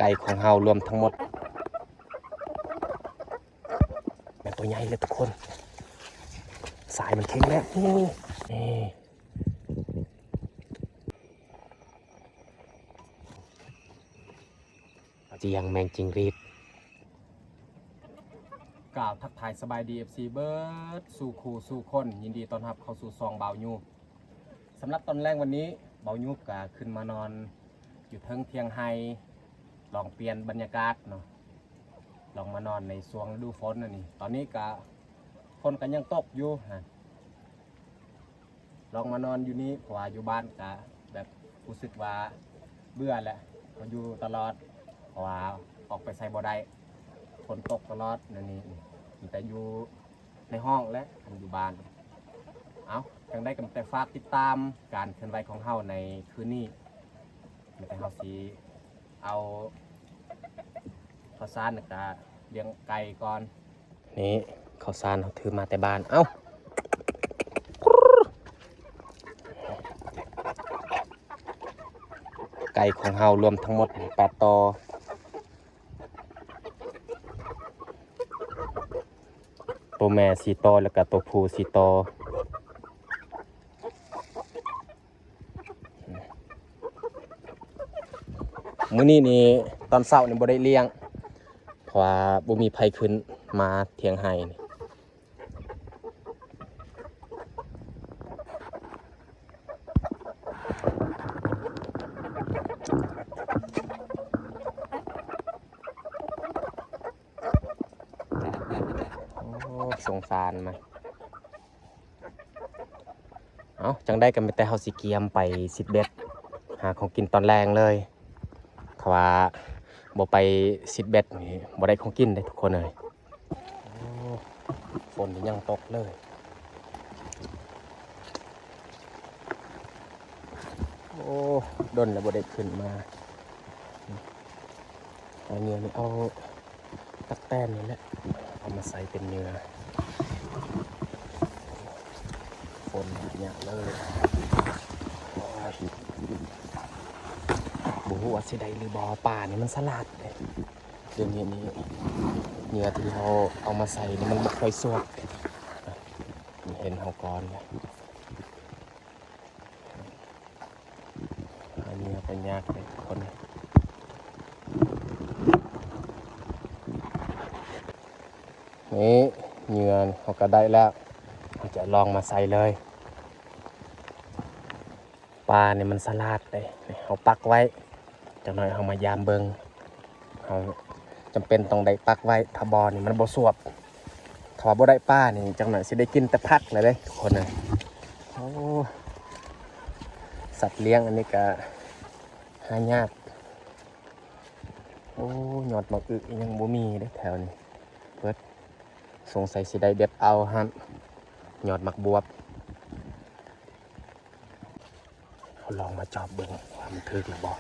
ໄກ່ຂອງເຮົາລວມທັງໝົດ ແມ່ນຕົວໃຫຍ່ເລີຍທຸກຄົນ ສາຍມັນເຄັ່ງແລ້ວ ນີ້ ນີ້ ຈຽງແມງຈິງຫຼີດ. ກ່າວທັກທາຍສະບາຍດີ ເອັຟຊີ ເບິດສູ່ຄູ່ສູ່ຄົນ ຍິນດີຕ້ອນຮັບເຂົ້າສູ່ຊ່ອງບ່າວຍູບ. ສຳລັບຕອນແລງວັນນີ້ ບ່າວຍູບກະຂຶ້ນມານອນຢູ່ເທິງຖຽງໄຮ່ ລອງປ່ຽນບັນຍາກາດເນາະ ລອງມານອນໃນຊ່ວງລະດູຝົນອັນນີ້. ຕອນນີ້ກະຝົນກະຍັງຕົກຢູ່ນະ ລອງມານອນຢູ່ນີ້ ເພາະວ່າຢູ່ບ້ານກະແບບຮູ້ສຶກວ່າເບື່ອແຫຼະ ເຮົາຢູ່ຕະຫຼອດ ເພາະວ່າອອກໄປໃສບໍ່ໄດ້ ຝົນຕົກຕະຫຼອດແນວນີ້ ມີແຕ່ຢູ່ໃນຫ້ອງແຫຼະ ຄັນຢູ່ບ້ານ. ເອົ້າ ຈັ່ງໃດກໍມີແຕ່ຝາກຕິດຕາມການເຄື່ອນໄຫວຂອງເຮົາໃນຄືນນີ້ ມີແຕ່ເຮົາຊິເອົາເຂົ້າສານ ແລ້ວກະລ້ຽງໄກ່ກ່ອນ. ນີ້ເຂົ້າສານເຮົາຖືມາແຕ່ບ້ານ ເອົ້າ ໄກ່ຂອງເຮົາລວມທັງໝົດແປດໂຕ ໂຕແມ່ສີ່ໂຕ ແລ້ວກະໂຕຜູ້ສີ່ໂຕ. ມື້ນີ້ນີ້ຕອນເຊົ້ານີ້ບໍ່ໄດ້ລ້ຽງ ເພາະວ່າບໍ່ມີໃຜຂຶ້ນມາຖຽງໄຮ່ນີ້. ໂອ້ ສົງສານມັນ. ເອົ້າ ຈັ່ງໃດກໍມີແຕ່ເຮົາຊິກຽມໄປຊິດເບັດ ຫາຂອງກິນຕອນແລງເລີຍ ຖ້າວ່າບໍ່ໄປຊິດເບັດນີ້ ບໍ່ໄດ້ຂອງກິນເດ້ທຸກຄົນເອີຍ. ໂອ້ ຝົນຍັງຕົກເລີຍ. ໂອ້ ດົນແລ້ວບໍ່ໄດ້ຂຶ້ນມາ. ເອົາເຫຍື່ອນີ້ ເອົາຕັກແຕນນີ້ແຫຼະ ເອົາມາໃສ່ເປັນເຫຍື່ອ. ຝົນຫາຍາກເລີຍ. ໂອ້ຍ ບໍ່ຮູ້ວ່າຊິໄດ້ຫຼືບໍ່ ປານີ້ມັນສະຫຼາດເດ້. ດຽວນີ້ນີ້ ເຫຍື່ອທີ່ເຮົາເອົາມາໃສ່ນີ້ມັນບໍ່ຄ່ອຍສວບ ເຫັນເຮົາກ່ອນ. ຫາເຫຍື່ອກໍຍາກເດ້ທຸກຄົນ. ນີ້ເຫຍື່ອເຮົາກໍໄດ້ແລ້ວ ເຮົາຈະລອງມາໃສ່ເລີຍ. ປານີ້ມັນສະຫຼາດເດ້ ນີ້ເຮົາປັກໄວ້ ຈັກໜ້ອຍເຮົາມາຢາມເບິ່ງ. ເຮົາຈຳເປັນຕ້ອງໄດ້ປັກໄວ້ ຖ້າບໍ່ນີ້ມັນບໍ່ສວບ. ຖ້າວ່າບໍ່ໄດ້ປານີ້ ຈັກໜ້ອຍຊິໄດ້ກິນແຕ່ຜັກແລ້ວເດ້ທຸກຄົນເອີຍ. ໂອ້ ສັດລ້ຽງອັນນີ້ກະຫາຍາກ. ໂອ້ ຍອດໝາກອຶຍັງບໍ່ມີເດ້ແຖວນີ້ ເບິດ. ສົງໄສຊິໄດ້ເດັດເອົາຫັ້ນ ຍອດໝາກບວບ. ເຮົາລອງມາຈອບເບິ່ງວ່າມັນຖືກຫຼືບໍ່.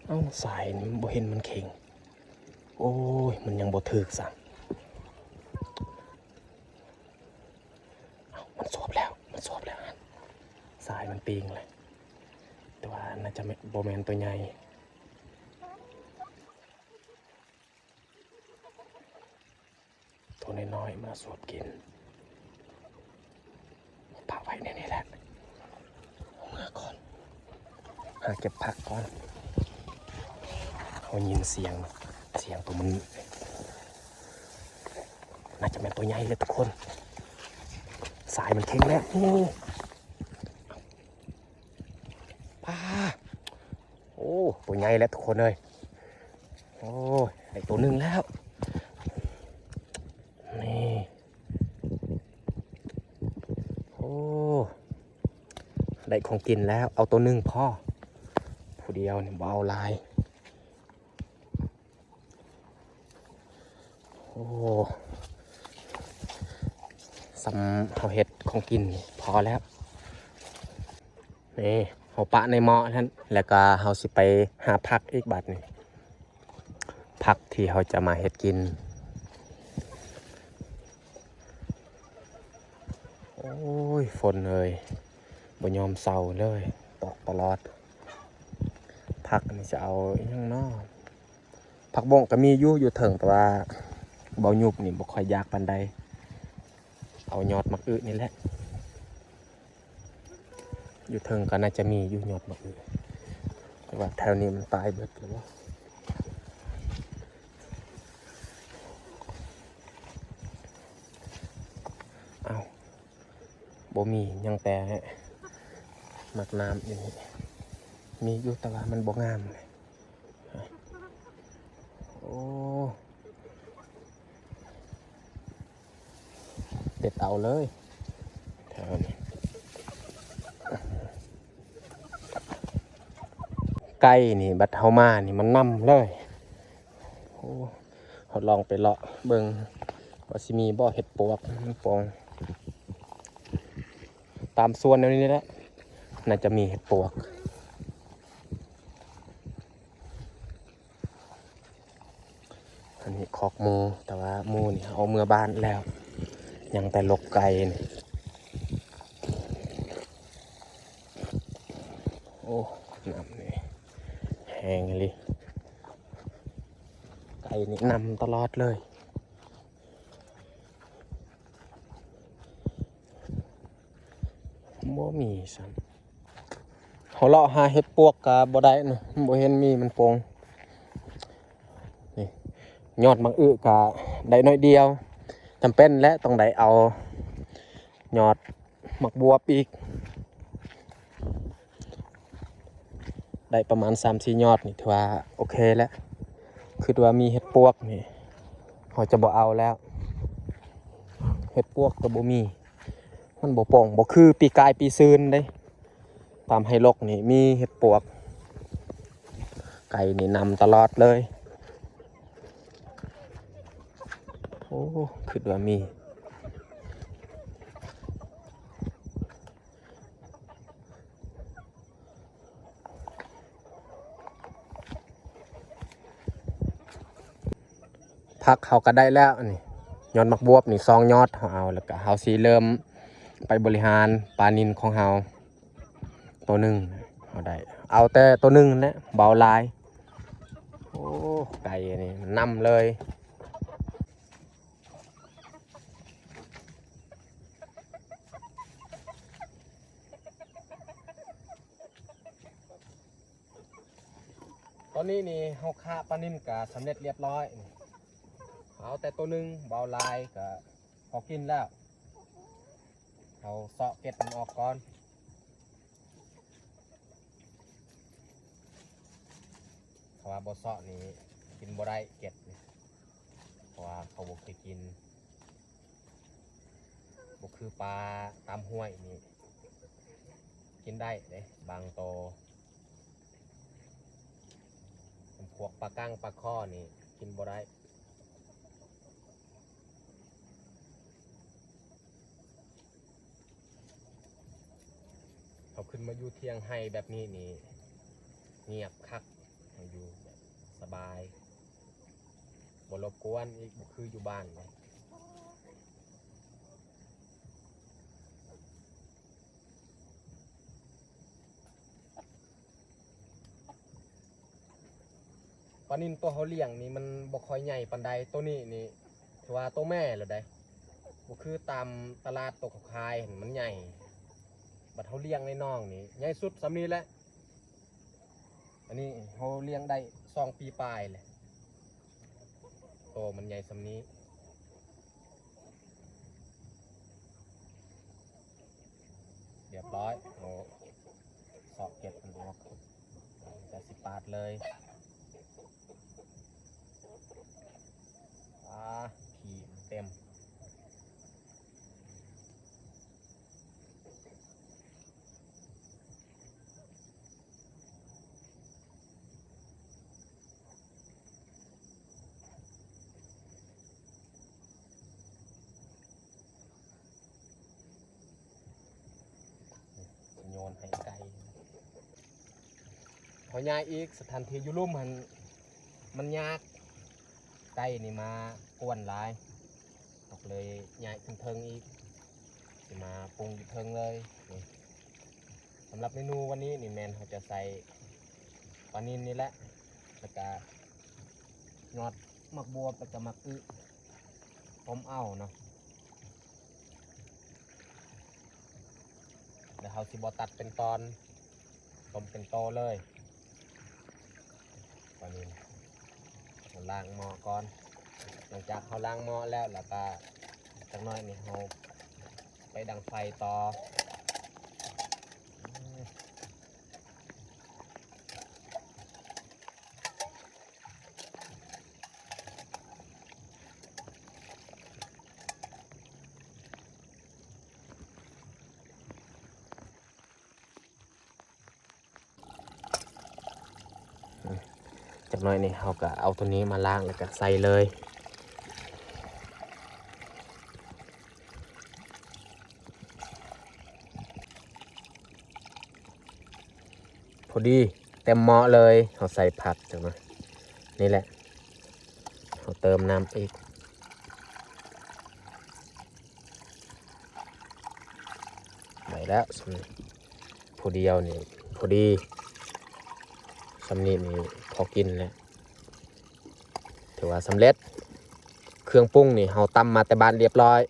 ເອົ້າ ສາຍນີ້ບໍ່ເຫັນມັນເຄັ່ງ. ໂອ້ຍ ມັນຍັງບໍ່ຖືກຊ້ຳ. ເອົ້າ ມັນສວບແລ້ວ ມັນສວບແລ້ວ. ສາຍມັນປີງເລີຍ ແຕ່ວ່າໜ້າຈະແມ່ນ ບໍ່ແມ່ນຕົວໃຫຍ່. ໂຕນ້ອຍໆ ມາສວບກິນ. ປະໄວ້ໃນນີ້ແຫຼະ. ເອົາເມືອກ່ອນ. ຫາເກັບຜັກກ່ອນ. ເຮົາຍິນສຽງ ສຽງໂຕມັນ ໜ້າຈະແມ່ນໂຕໃຫຍ່ເລີຍທຸກຄົນ. ສາຍມັນເຄັ່ງແລ້ວ. ໂອ້ ປາ ໂອ້ ໂຕໃຫຍ່ແລ້ວທຸກຄົນເອີຍ. ໂອ້ຍ ໄດ້ໂຕໜຶ່ງແລ້ວ ນີ້. ໂອ້ ໄດ້ຂອງກິນແລ້ວ ເອົາໂຕໜຶ່ງພໍ ຜູ້ດຽວນີ້ບໍ່ເອົາຫຼາຍ. ໂອ້ ສ່ຳເຮົາເຮັດຂອງກິນພໍແລ້ວ. ນີ້ ເຮົາປະໃນໝໍ້ຫັ້ນ ແລ້ວກະເຮົາຊິໄປຫາຜັກອີກບາດນີ້ ຜັກທີ່ເຮົາຈະມາເຮັດກິນ. ໂອ້ຍ ຝົນເອີຍ ບ ບໍ່ຍອມເຊົາເລີຍ ຕອກຕະຫຼອດ. ຜັກນີ້ຈະເອົາອີ່ຫຍັງເນາະ? ຜັກບົ້ງກໍມີຢູ່ ຢູ່ເທິງ ແຕ່ວ່າເບົາຫຍຸບນີ້ບໍ່ຄ່ອຍຢາກປານໃດ. ເອົາຍອດໝາກອຶນີ້ແຫຼະ. ຢູ່ເທິງກໍໜ້າຈະມີຢູ່ຍອດໝາກອຶ ແຕ່ວ່າແຖວນີ້ມັນຕາຍເບິດແລ້ວ. ເອົ້າ ບໍ່ມີ ຍັງແຕ່ໝາກນ້ຳຢູ່ນີ້ ມີຢູ່ ແຕ່ວ່າມັນບໍ່ງາມ. ໂອ້ ເດັດເອົາເລີຍແຖວນີ້. ໄກ່ນີ້ບັດເຮົາມານີ້ມັນນຳເລີຍ. ໂອ້ ເຮົາລອງໄປເລາະເບິ່ງວ່າຊິມີບໍ່ເຫັດປວກ ມັນປ່ອງ ຕາມສວນແນວນີ້ແຫຼະ ໜ້າຈະມີເຫັດປວກ. ອັນນີ້ຄອກໝູ ແຕ່ວ່າໝູນີ້ເອົາເມືອບ້ານແລ້ວ ຍັງແຕ່ລົກໄກ່ນີ້. ໂອ້ ນ້ຳນີ້ແຮງອີ່ຫຼີ ໄກ່ນີ້ນຳຕະຫຼອດເລີຍ. ບໍ່ມີຊ້ຳ. ເຮົາເລາະຫາເຫັດປວກກະບໍ່ໄດ້ນະ ບໍ່ເຫັນມີ ມັນໂປ່ງ. ນີ້ ຍອດໝາກອຶກະໄດ້ໜ້ອຍດຽວ. ຈຳເປັນແຫຼະ ຕ້ອງໄດ້ເອົາຍອດໝາກບວບອີກ. ໄດ້ປະມານສາມສີ່ຍອດນີ້ ຖືວ່າໂອເຄແລ້ວ. ຄິດວ່າມີເຫັດປວກນີ້ ເຮົາຈະບໍ່ເອົາແລ້ວ. ເຫັດປວກກໍບໍ່ມີ ມັນບໍ່ປ່ອງ ບໍ່ຄືປີກາຍປີຊືນເດ້. ຕາມໄຮ່ລົກນີ້ມີເຫັດປວກ ໄກ່ນີ້ນຳຕະຫຼອດເລີຍ. ໂອ້ ຄິດວ່າມີ. ຜັກເຮົາກໍໄດ້ແລ້ວນີ້ ຍອດໝາກບວບນີ້ສອງຍອດເຮົາເອົາ ແລ້ວກໍເຮົາຊິເລີ່ມໄປບໍລິຫານປານິນຂອງເຮົາ. ໂຕໜຶ່ງເຮົາໄດ້ ເອົາແຕ່ໂຕໜຶ່ງແຫຼະ ບໍ່ເອົາຫຼາຍ. ໂອ້ ໄກ່ນີ້ມັນນຳເລີຍ. ຕອນນີ້ນີ້ເຮົາຂ້າປານິນກະສຳເລັດລຽບຮ້ອຍ. ເອົາແຕ່ໂຕໜຶ່ງ ບໍ່ເອົາຫຼາຍ ກະພໍກິນແລ້ວ. ເຮົາເຊາະເກັດມັນອອກກ່ອນ ເພາະວ່າບໍ່ເຊາະນີ້ກິນບໍ່ໄດ້ເກັດນີ້ ເພາະວ່າເຂົາບໍ່ເຄີຍກິນ. ບໍ່ຄືປາຕາມຫ້ວຍນີ້ກິນໄດ້ເດ້ ບາງໂຕ. ພວກປາກັງປາຄໍ່ນີ້ກິນບໍ່ໄດ້. ເຮົາຂຶ້ນມາຢູ່ທ່ຽງໄຮ່ແບບນີ້ນີ້ ງຽບຄັກ ເຮົາຢູ່ແບບສະບາຍ ບໍ່ລົບກວນອີກ ບໍ່ຄືຢູ່ບ້ານເດ້. ປານິນໂຕເຮົາລ້ຽງນີ້ມັນບໍ່ຄ່ອຍໃຫຍ່ປານໃດ. ໂຕນີ້ນີ້ຖືວ່າໂຕແມ່ແລ້ວໃດ໋ ບໍ່ຄືຕາມຕະຫຼາດໂຕເຂົາຂາຍຫັ້ນ ມັນໃຫຍ່. ບັດເຮົາລ້ຽງໃນໜອງນີ້ໃຫຍ່ສຸດສ່ຳນີ້ແຫຼະ. ອັນນີ້ເຮົາລ້ຽງໄດ້ສອງປີປາຍແຫຼະ ໂຕມັນໃຫຍ່ສ່ຳນີ້. ລຽບຮ້ອຍ ເຮົາເຊາະເກັດມັນອອກ ແລ້ວຊິປາດເລີຍ. ອາ ຂີ້ມັນເຕັມ. ໂຍນໃຫ້ໄກ່ ເຮົາຍ້າຍອີກ. ສະຖານທີ່ຢູ່ລຸ່ມຫັ້ນມັນຍາກ ໄກ່ນີ້ມາກວນຫຼາຍ ເຮົາກໍເລີຍຍ້າຍຂຶ້ນເທິງອີກ ຊິມາປຸງຢູ່ເທິງເລີຍ. ນີ້ ສຳລັບເມນູວັນນີ້ນີ້ແມ່ນເຮົາຈະໃສ່ປານິນນີ້ແຫຼະ ແລ້ວກະຍອດໝາກບວບ ແລ້ວກະໝາກອຶ ຕົ້ມເອົາເນາະ ແລ້ວເຮົາຊິບໍ່ຕັດເປັນຕອນ ຕົ້ມເປັນໂຕເລີຍ. ຕອນນີ້ເຮົາລ້າງໝໍ້ກ່ອນ. ຫຼັງຈາກເຮົາລ້າງໝໍ້ແລ້ວ ແລ້ວກະຈັກໜ້ອຍນີ້ເຮົາໄປດັງໄຟຕໍ່. ຈັກໜ້ອຍນີ້ເຮົາກະເອົາໂຕນີ້ມາລ້າງ ແລ້ວກະໃສ່ເລີຍ. ພໍດີເຕັມໝໍ້ເລີຍ. ເຮົາໃສ່ຜັກຈັກໜ້ອຍນີ້ແຫຼະ ເຮົາເຕີມນ້ຳອີກ. ໄດ້ແລ້ວ ສ່ຳພໍດຽວນີ້ ພໍດີ ສ່ຳນີ້ນີ້ພໍກິນແລ້ວ ຖືວ່າສຳເລັດ. ເຄື່ອງປຸງນີ້ເຮົາຕຳມາແຕ່ບ້ານລຽບລ້ອຍ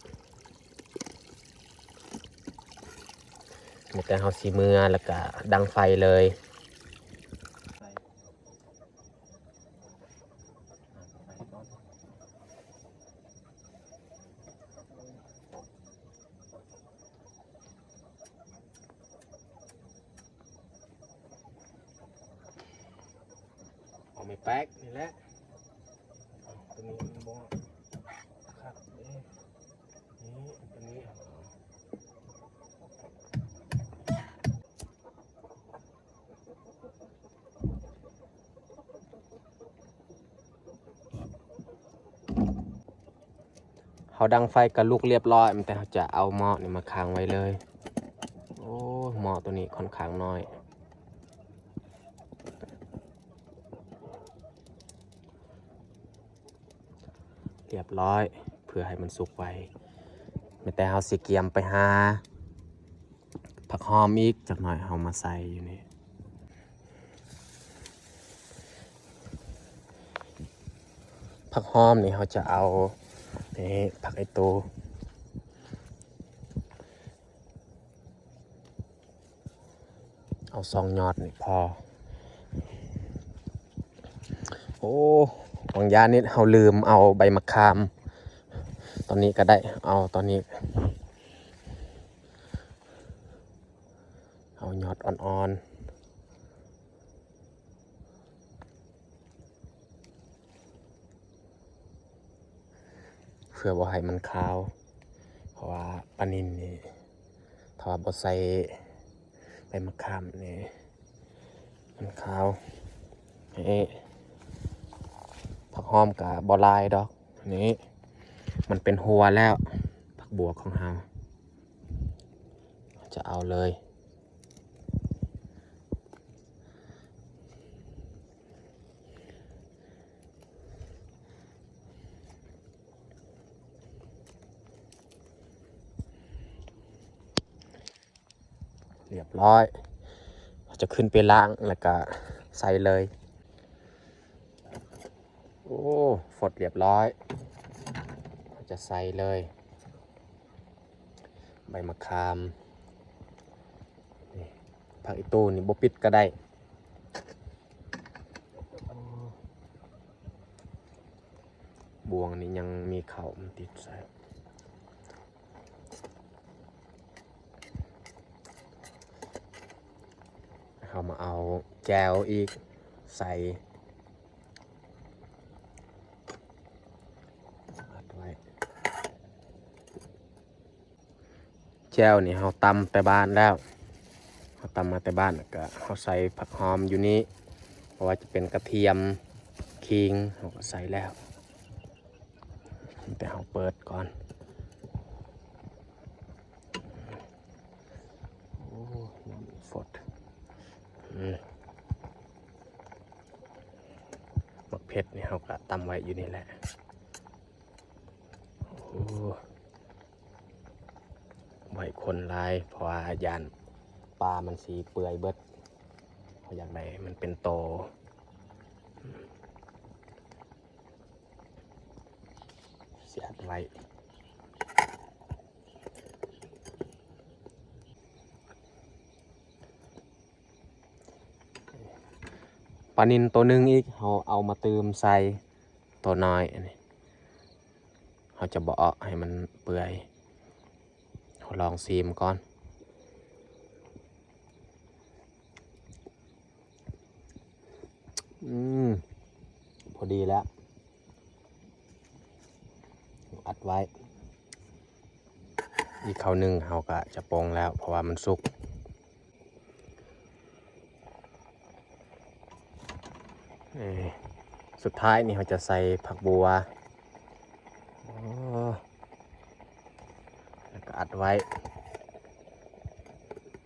ມີແຕ່ເຮົາຊິເມືອ ແລ້ວກະດັງໄຟເລີຍ. ເອົາໄມ້ແປກນີ້ແຫຼະ ໂຕນີ້ມັນບໍ່ຄັກເດ້ ນີ້ ໂຕນີ້ ເຮົາດັງໄຟກະລຸກລຽບລ້ອຍ ມີແຕ່ເຮົາຈະເອົາໝໍ້ນີ້ມາຄ້າງໄວ້ເລີຍ. ໂອ້ ໝໍ້ໂຕນີ້ຂ້ອນຂ້າງນ້ອຍ. ລຽບລ້ອຍ ເພື່ອໃຫ້ມັນສຸກໄວ ມີແຕ່ເຮົາຊິກຽມໄປຫາຜັກຫອມອີກ ຈັກໜ້ອຍເຮົາມາໃສ່ຢູ່ນີ້. ຜັກຫອມນີ້ເຮົາຈະເອົາ ນີ້ ຜັກອີຕູ ເອົາສອງຍອດນີ້ພໍ. ໂອ້ ຫວັງຢ່ານິດເຮົາລືມເອົາໃບມະຂາມ ຕອນນີ້ກະໄດ້ ເອົາຕອນນີ້ ເອົາຍອດອ່ອນໆ. ເພື່ອບໍ່ໃຫ້ມັນຄາວ ເພາະວ່າປານິນນີ້ ຖ້າວ່າບໍ່ໃສ່ໃບມະຂາມນີ້ ມັນຄາວ. ນີ້ ຜັກຫອມກະບໍ່ຫຼາຍດອກ ນີ້ ມັນເປັນຫົວແລ້ວ ຜັກບວບຂອງເຮົາ ຈະເອົາເລີຍ. ລຽບລ້ອຍ ເຮົາຈະຂຶ້ນໄປລ້າງ ແລ້ວກະໃສ່ເລີຍ. ໂອ້ ຟົດລຽບລ້ອຍ ເຮົາຈະໃສ່ເລີຍ ໃບມະຂາມ ນີ້ ຜັກອີຕູນີ້ບໍ່ປິດກະໄດ້. ບ່ວງນີ້ຍັງມີເຂົ້າມັນຕິດໃສ່ ເຮົາມາເອົາແຈ່ວອີກໃສ່ ອັດໄວ້. ແຈ່ວນີ້ເຮົາຕຳແຕ່ບ້ານແລ້ວ ເຮົາຕຳມາແຕ່ບ້ານ ແລ້ວກະເຮົາໃສ່ຜັກຫອມຢູ່ນີ້ ບໍ່ວ່າຈະເປັນກະທຽມ ຂີງ ເຮົາກະໃສ່ແລ້ວ ແຕ່ເຮົາເປີດກ່ອນ. ໂອ້ ນ້ຳຟົດ ອືມ ໝາກເຜັດນີ້ເຮົາກະຕຳໄວ້ຢູ່ນີ້ແຫຼະ. ໂອ້ ບໍ່ໃຫ້ຄົນຫຼາຍ ເພາະວ່າຢ້ານ ປາມັນຊິເປື່ອຍເບິດ. ເຮົາຢາກໄດ້ໃຫ້ມັນເປັນໂຕ ຊິອັດໄວ້. ປານິນໂຕໜຶ່ງອີກ ເຮົາເອົາມາຕື່ມໃສ່ໂຕນ້ອຍອັນນີ້ ເຮົາຈະບໍ່ເອາະໃຫ້ມັນເປື່ອຍ. ເຮົາລອງຊີມກ່ອນ. ອືມ ພໍດີແລ້ວ ອັດໄວ້. ອີກເຂົ້າໜຶ່ງເຮົາກະຈະປົງແລ້ວ ເພາະວ່າມັນສຸກ. ເອີ ສຸດທ້າຍນີ້ເຮົາຈະໃສ່ຜັກບົ່ວ ແລ້ວກະອັດໄວ້.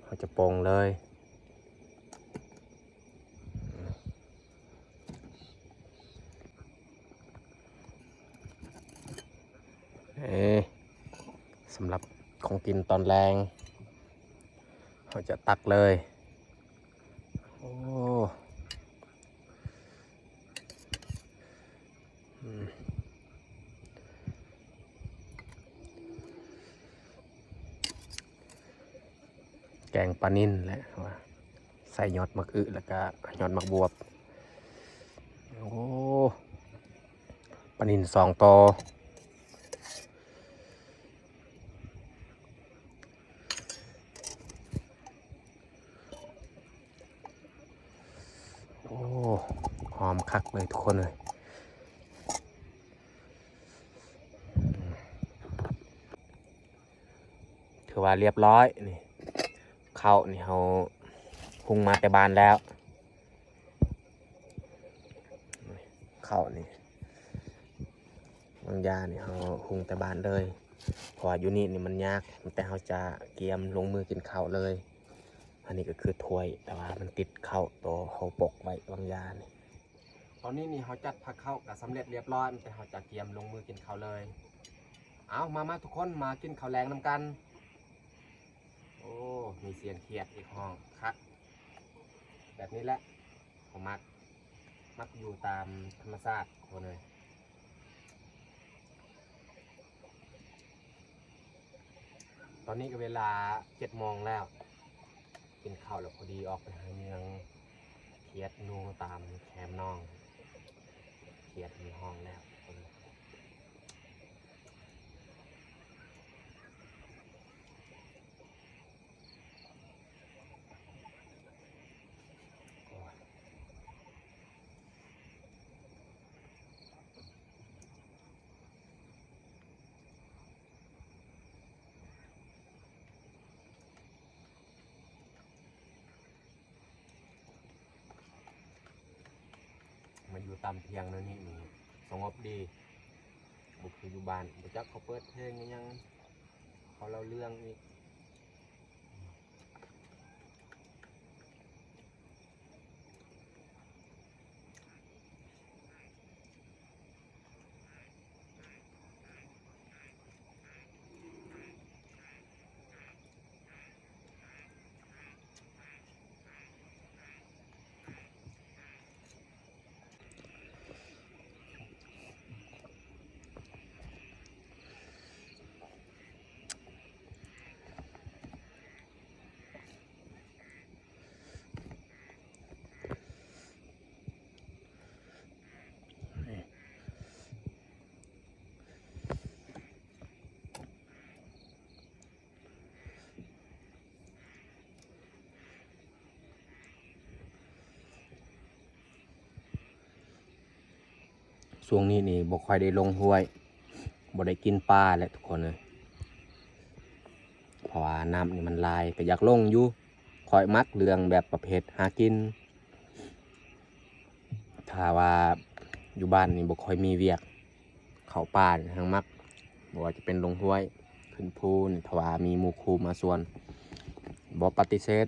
ເຮົາຈະປົງເລີຍ. ເອີ ສຳລັບຂອງກິນຕອນແລງ ເຮົາຈະຕັກເລີຍ. ໂອ້ ອືມ ແກງປານິນແຫຼະ ວ່າໃສ່ຍອດໝາກອຶ ແລ້ວກະຍອດໝາກບວບ. ໂອ້ ປານິນສອງໂຕ. ໂອ້ ຫອມຄັກເລີຍທຸກຄົນເອີຍ. ຖືວ່າລຽບຮ້ອຍນີ້ ເຂົ້ານີ້ເຮົາຫຸງມາແຕ່ບ້ານແລ້ວ. ເຂົ້ານີ້ ວາງຢານີ້ເຮົາຫຸງແຕ່ບ້ານເລີຍ ເພາະວ່າຢູ່ນີ້ນີ້ມັນຍາກ ແຕ່ເຮົາຈະກຽມລົງມືກິນເຂົ້າເລີຍ. ອັນນີ້ກໍຄືຖ້ວຍ ແຕ່ວ່າມັນຕິດເຂົ້າໂຕເຮົາປົກໄວ້ວາງຢານີ້. ຕອນນີ້ນີ້ເຮົາຈັດພາເຂົ້າກໍສຳເລັດລຽບຮ້ອຍ ແຕ່ເຮົາຈະກຽມລົງມືກິນເຂົ້າເລີຍ. ເອົາ ມາ ມາທຸກຄົນ ມາກິນເຂົ້າແລງນຳກັນ. ໂອ້ ມີສຽງຂຽດອີກ ຮ້ອງຄັກ ແບບນີ້ແຫຼະ ເຮົາມັກ ມັກຢູ່ຕາມທຳມະຊາດຄົນເອີຍ. ຕອນນີ້ກໍເວລາເຈັດໂມງແລ້ວ ກິນເຂົ້າແລ້ວພໍດີອອກໄປຫາເຫຍື່ອງຂຽດໜູຕາມແຄມໜອງ. ຂຽດມັນຮ້ອງແລ້ວ. ມາຢູ່ຕາມທ່ຽງແນວນີ້ນີ້ສະຫງົບດີ ບໍ່ຄືຢູ່ບ້ານ ບໍ່ຈັກເຂົາເປີດເພງອີ່ຫຍັງ ເຂົາເລົ່າເລື່ອງອີກ. ຊ່ວງນີ້ນີ້ບໍ່ຄ່ອຍໄດ້ລົງຫ້ວຍ ບໍ່ໄດ້ກິນປາແຫຼະທຸກຄົນເອີຍ ເພາະວ່ານ້ຳນີ້ມັນຫຼາຍ ກໍຢາກລົງຢູ່. ຂ້ອຍມັກເລື່ອງແບບປະເພດຫາກິນ ຖ້າວ່າຢູ່ບ້ານນີ້ບໍ່ຄ່ອຍມີວຽກ ເຂົ້າປ່ານີ້ແຮ່ງມັກ ບໍ່ວ່າຈະເປັນລົງຫ້ວຍ ຂຶ້ນພູນີ້ ຖ້າວ່າມີໝູ່ຄູ່ມາຊວນ ບໍ່ປະຕິເສດ.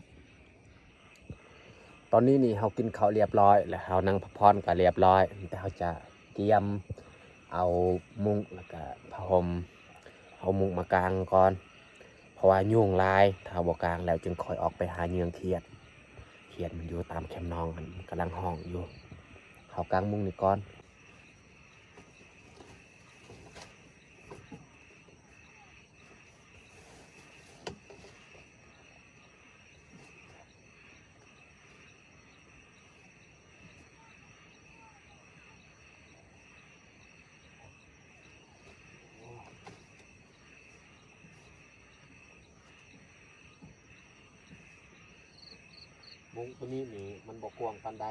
ຕອນນີ້ນີ້ເຮົາກິນເຂົ້າລຽບຮ້ອຍ ແລະເຮົານັ່ງພັກຜ່ອນກໍລຽບຮ້ອຍ ແຕ່ເຮົາຈະກຽມເອົາມຸ້ງ ແລ້ວກະຜ້າຫົ່ມ ເອົາມຸ້ງມາກາງກ່ອນ ເພ ເພາະວ່າຍຸງຫຼາຍ, ຖ້າບໍ່ກາງແລ້ວຈຶ່ງຄ່ອຍອອກໄປຫາເຫຍື່ອຂຽດ. ຂຽດມັນຢູ່ຕາມແຄມໜອງຫັ້ນ, ມັນກຳລັງຮ້ອງຢູ່. ເຮົາກາງມຸງນີ້ກ່ອນ. ມຸງຕົວນີ້ນີ້ມັນບໍ່ກວ້າງປານໃດ,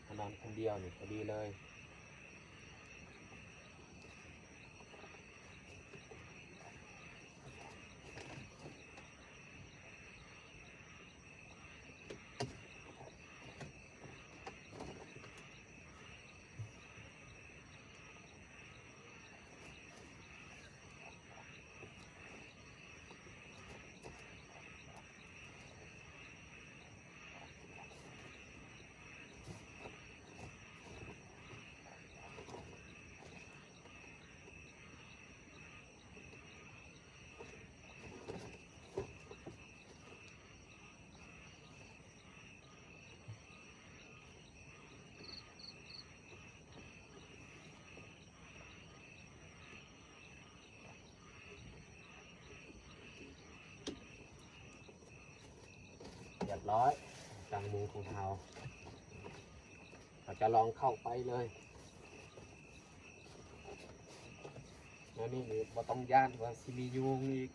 ຖ້ານອນຄົນດຽວນີ້ພໍດີເລີຍ. ຮຽບຮ້ອຍ ກາງມຸງຂອງເຮົາ. ເຮົາຈະລອງເຂົ້າໄປເລີຍ. ແນວນີ້ນີ້ບໍ່ຕ້ອງຢ້ານວ່າຊິມີຍຸງອີກ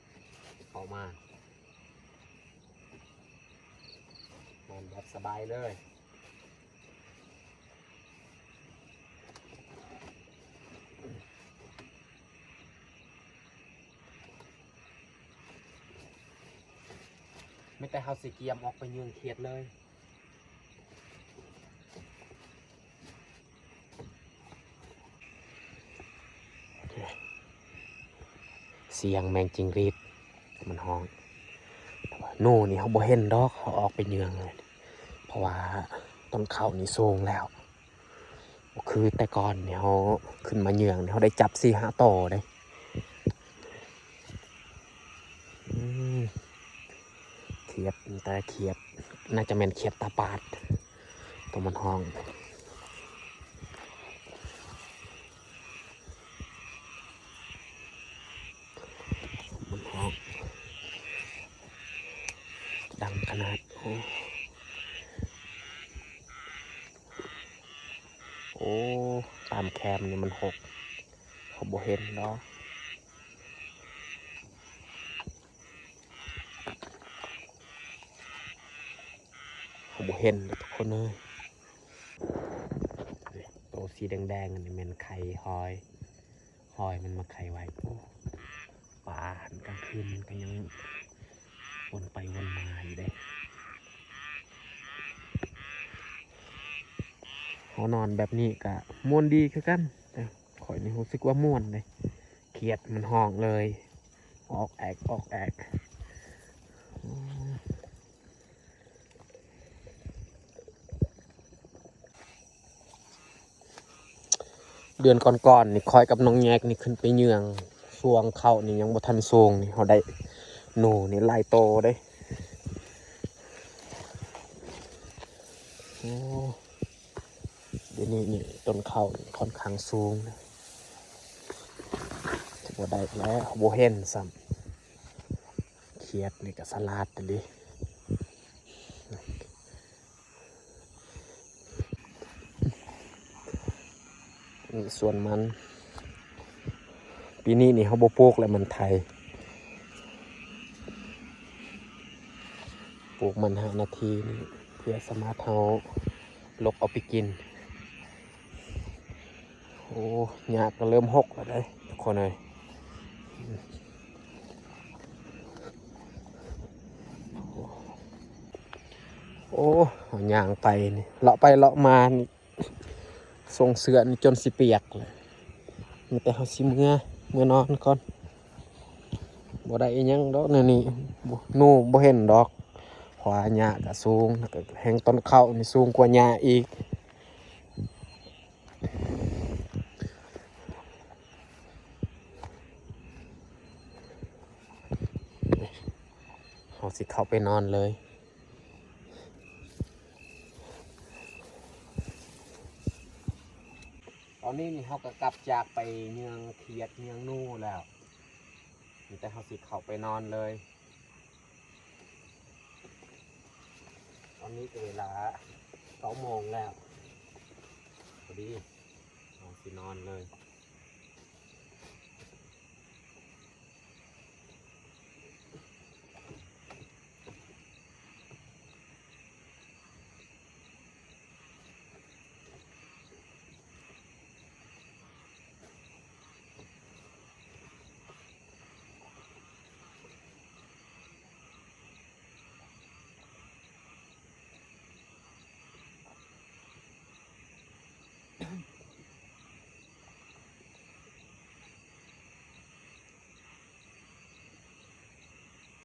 ເຂົ້າມາ, ນອນແບບສະບາຍເລີຍ. ມີແຕ່ເຮົາຊິກຽມອອກໄປເຫຍື່ອຂຽດເລີຍ. ສຽງແມງຈິງຫຼີດມັນຮ້ອງ, ແຕ່ວ່າໜູນີ້ເຮົາບໍ່ເຫັນດອກ, ເຮົາອອກໄປເຫຍື່ອເລີຍ, ເພາະວ່າຕົ້ນເຂົ້ານີ້ສູງແລ້ວ. ບໍ່ຄືແຕ່ກ່ອນນີ້ ເຮົາຂຶ້ນມາເຫຍື່ອນີ້ ເຮົາໄດ້ຈັບສີ່ຫ້າໂຕເດ້. ອືມ ຂຽດ, ແຕ່ຂຽດ ໜ້າຈະແມ່ນຂຽດຕາປາດ ໂຕມັນຮ້ອງ. ມັນຮ້ອງດັງຂະໜາດ. ໂອ້ ໂອ້ ຕາມແຄມນີ້ມັນຫົກ, ເຮົາບໍ່ເຫັນດອກ. ເຮົາບໍ່ເຫັນເດ້ທຸກຄົນເອີຍ. ໂຕສີແດງໆ ອັນນີ້ແມ່ນໄຂ່ຫອຍ, ຫອຍມັນມາໄຂ່ໄວ້. ໂອ້ ປາຫັ້ນກາງຄືນມັນກໍຍັງວົນໄປວົນມາຢູ່ເດ້. ເຮົານອນແບບນີ້ກໍມ່ວນດີຄືກັນ, ແຕ່ຂ້ອຍນີ້ຮູ້ສຶກວ່າມ່ວນເດ້. ຂຽດມັນຮ້ອງເລີຍ ອອກແອກ ອອກແອກ. ເດືອນກ່ອນໆ ນີ້ ຂ້ອຍກັບນ້ອງແຍກນີ້ ຂຶ້ນໄປເຫຍື່ອ ຊ່ວງເຂົ້ານີ້ຍັງບໍ່ທັນສູງນີ້ ເຮົາໄດ້ໜູນີ້ຫຼາຍໂຕເດ້. ໂອ້ ດຽວນີ້ນີ້ ຕົ້ນເຂົ້ານີ້ຂ້ອນຂ້າງສູງ ຈະບໍ່ໄດ້ແລ້ວ ບໍ່ເຫັນຊ້ຳ. ຂຽດນີ້ກໍສະຫຼາດອີ່ຫຼີ. ນີ້ສວນມັນ, ປີນີ້ນີ້ເຮົາບໍ່ປູກແລ້ວ ມັນໄຖ. ປູກມັນຫ້ານາທີນີ້ ເພື່ອສາມາດເຮົາຫຼົກເອົາໄປກິນ. ໂອ້ ຫຍ້າກໍເລີ່ມຫົກແລ້ວເດ້ທຸກຄົນເອີຍ. ໂອ້ ເຮົາຍ່າງໄປນີ້ ເລາະໄປເລາະມານີ້ ສົ່ງເສື້ອນີ້ຈົນຊິປຽກແລ້ວ. ມີແຕ່ເຮົາຊິເມືອ ເມືອນອນກ່ອນ. ບໍ່ໄດ້ອີ່ຫຍັງດອກແນວນີ້, ໜູບໍ່ເຫັນດອກ ເພາະວ່າຫຍ້າກໍສູງ ແລ້ວກໍແຮ່ງຕົ້ນເຂົ້ານີ້ສູງກວ່າຫຍ້າອີກ. ໂ ເຮົາຊິເຂົ້າໄປນອນເລີຍ. ຕອນນີ້ນີ້ເຮົາກໍກັບຈາກໄປເຍືອງຂຽດເຍືອງໜູແລ້ວ, ມີແຕ່ເຮົາຊິເຂົ້າໄປນອນເລີຍ. ຕອນນີ້ກໍເວລາເກົ້າໂມງແລ້ວ ພໍດີ ເຮົາຊິນອນເລີຍ.